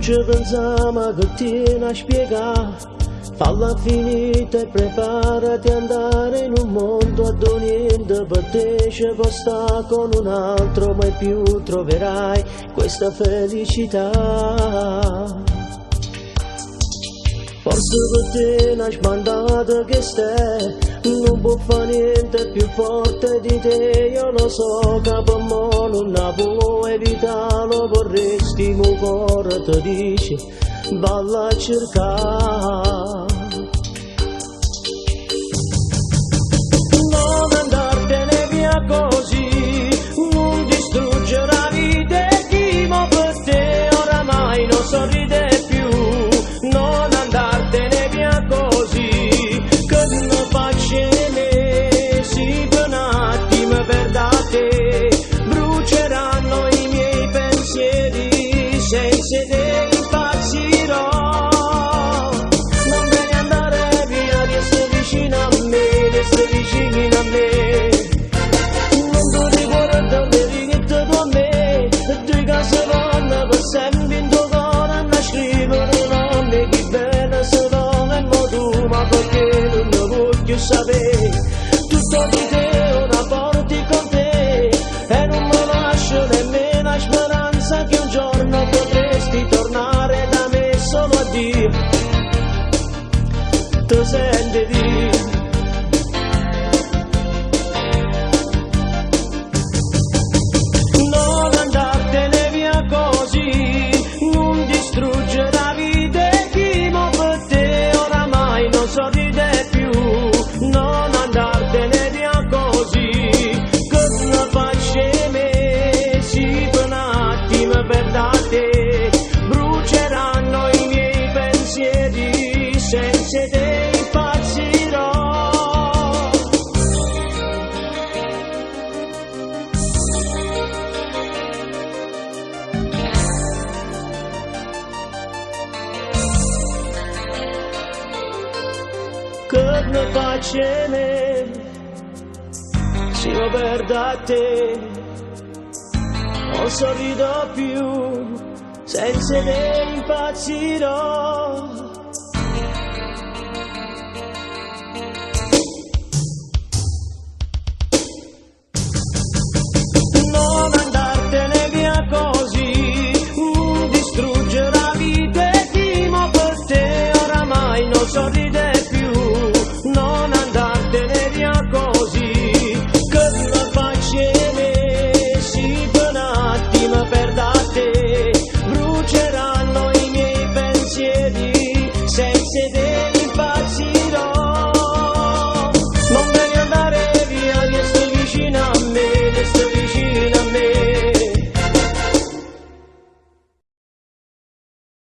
ce pensiamo che tieni a spiegare. Falla finita e preparati ad andare in un mondo a niente per te ci può sta con un altro, mai più troverai questa felicità. Forse per te una sbandata che stai, non può fare niente più forte di te, io lo so che per mo non la puoi evitare, lo vorresti, ma cuore ti dice, valla a cercare. Non andartene via così, non distruggere la vita e chi mo per te oramai non sorride più. Non andartene via così, che non faccio me, sì per un attimo per da te, bruceranno i miei pensieri, senza te impazzirò. Non devi andare via, resta vicino a me, resta vicino a me. Non ti ricordare niente da me, due case vanno per sempre in tuo cuore a scrivere un nome chi bene se va e mo tu, ma perché non ne voglio sapere? Tutto di te ora porti con te e non mi lascio nemmeno la speranza che un giorno potresti tornare da me solo a dire ti senti dire. Non andartene via così, non distruggere la vita e chi mo per te oramai non sorride più. Non andartene via così, che non faccio me, sì per un attimo per da te, bruceranno i miei pensieri, senza te impazzirò. Che ne faccio me, se io perdo a te, non sorrido più, senza te impazzirò.